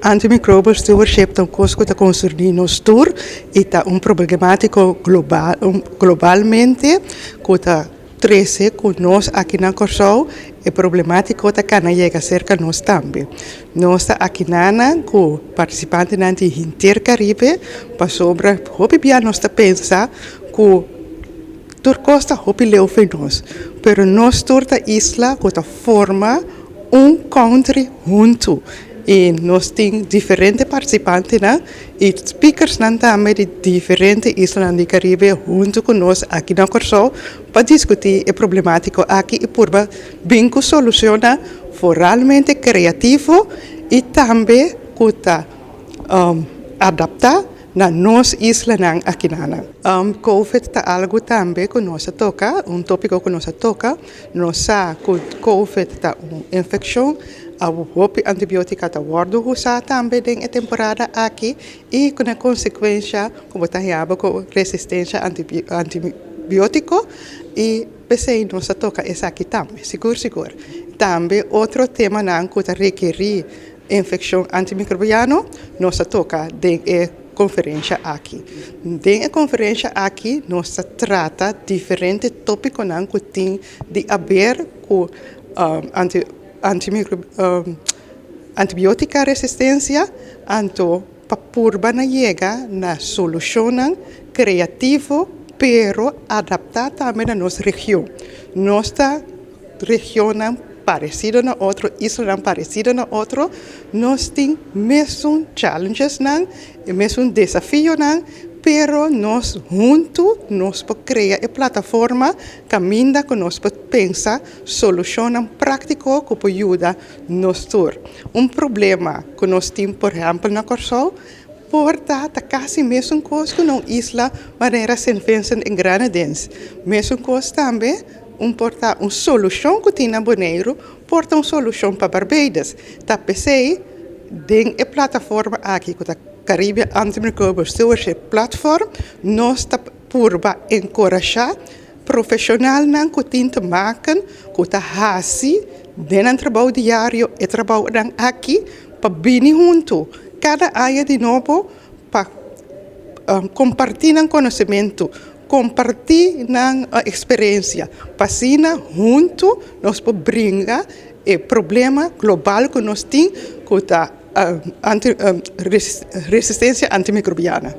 Antimicrobial stewardship ta un kos ku ta konserní nos tur i ta un problemátiko global globalmente ku ta trese ku nos aki na Kòrsou e problemátiko ta kana yega serka nos tambe. Nos ta akinanan ku partisipantenan di henter Karibe pasobra hopi bia nos ta pensa ku tur kos ta hopi leu for nos, pero nos tur ta isla ku ta forma un country huntu y nos tin diferente participantenan y speakersnan tambe di diferente islanan di Caribe huntu cu nos aki na Corsou pa discuti e problematico aki y purba bin cu solucionnan foralmente creativo y tambe cu ta adapta na nos islanan akinanan. Covid ta algu tambe ku nos a toka, un tópiko ku nos a toka. Nos sa ku Covid ta un infekshon, hopi antibiótika ta wòrdu usá tambe den e temporada aki i ku na konsekuensha ku bo ta haña ku resistensia antibiótiko i p'esei nos a toka esaki tambe, sigur sigur. Tambe otro temanan ku ta rekerí Infekshon antimikrobiano nos ta toka den e konferensha aki. Den e konferensha aki nos ta trata diferente topikonan ku tin di aber ku antibiotika resistensia, anto pa purba na yega na solushonnan kreativo pero adaptá tambe na nos region. Nos ta regionnan parecido na otro, islanan parecido na otro, nos tin mesun challengesnan, e mesun desafionan, pero nos huntu nos por crea e plataforma caminda cu nos por pensa solucionnan practico cu por yuda nos tur. Un problema cu nos tin por ehempel na Corsou por ta ta casi mesun cos cu na un isla manera Saint Vincent and Grenadines, mesun cos tambe. Un por ta un solushon ku tin na Boneiru, por ta un solushon pa Barbados. Ta p'esei den e plataforma aki ku ta Caribbean Antimicrobial Stewardship Platform nos ta purba enkorashá profeshonalnan ku tin te maken ku ta hasi den nan trabou diario e trabounan aki pa bini huntu kada aña di nobo pa kompartí nan konosementu. Kompartí nan eksperensia pa asina huntu nos por bringa e problema global ku nos tin ku ta resistensia antimikrobiana.